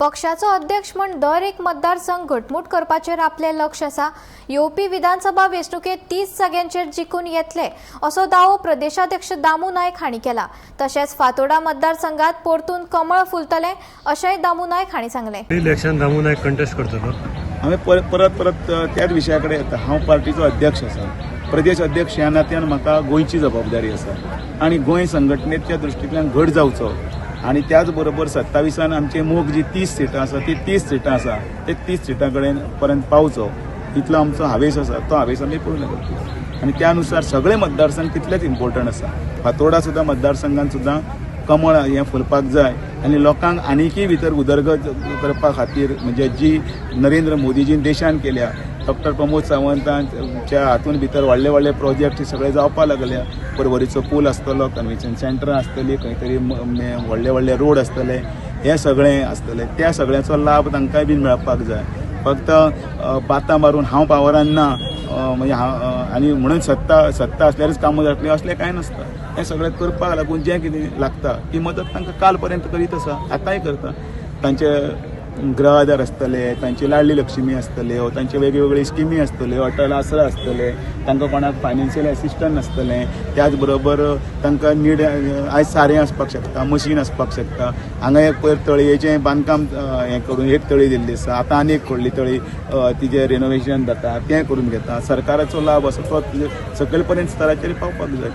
पक्षाचो अध्यक्ष म्हूण दर एक मतदारसंघ घटमूट करपाचेर आपलें लक्ष आसा. येवपी विधानसभा वेंचणुकेत 30 जाग्यांचेर जिखून येतले असो दावो प्रदेशाध्यक्ष दामू नायक हांणी केला. तशेंच फातोर्डा मतदारसंघात परतून कमळ फुलतलें अशेंय दामू नायक हांणी सांगलें. इलेक्शन दामू नायक कंटेस्ट करतलो. हांवें परत परत त्याच विशया कडेन येता. हांव पार्टीचो अध्यक्ष आसा. प्रदेश अध्यक्ष ह्या नात्यान म्हाका गोंयची जबाबदारी आसा आनी गोंय संघटनेच्या दृश्टींतल्यान घट जावचो आनी त्याच बरोबर 27 आमचे मोग जी 30 सिटां आसा ती 30 सिटां आसा ते 30 सिटां कडेन पर्यंत पावचो इतलो आमचो हावेस आसा. तो हावेस आमी पूर्ण करतले आनी त्या नुसार सगळे मतदारसंघ तितलेच इम्पोर्टंट आसा. फातोर्डा सुद्दां मतदारसंघान सुद्दां कमळ हें फुलपाक जाय आनी लोकांक आनीकय भितर उदरगत करपा खातीर म्हणजे जी नरेंद्र मोदीजीन देशान केल्या, डॉक्टर प्रमोद सावंतांच्या हातून भितर व्हडले व्हडले प्रोजेक्ट सगळे जावपाक लागल्या. पर्वरीचो पूल आसतलो, कन्व्हेन्शन सेंटर आसतली, खंय तरी व्हडले व्हडले रोड आसतले, हे सगळें आसतलें. त्या सगळ्याचो लाभ तांकांय बीन मेळपाक जाय. फक्त बातां मारून हांव पावरान ना म्हणजे हांव आनी म्हणून सत्ता सत्ता आसल्यारच कामां जातलीं असलें कांय नासता. हें सगळें करपाक लागून जें कितें लागता ती मदत तांकां काल पर्यंत करीत आसा, आतांय करता. तांचे गृह आधार आसतले, तांची लाडली लक्ष्मी आसतल्यो, तांचे वेगवेगळी स्किमी आसतल्यो, अटल आसरा आसतले, तांकां कोणाक फायनान्शियल एसिस्टंट आसतलें. त्याच बरोबर तांकां नीड आयज सारें आसपाक शकता, मशीन आसपाक शकता. हांगा एक पयर तळयेचें बांदकाम हें करून एक तळी दिल्ली आसा, आतां आनी एक व्हडली तळी तिजें रेनोवेशन जाता तें करून घेता. सरकाराचो लाभ आसा तो सकयल पर्यंत स्तराचेर पावपाक जाय.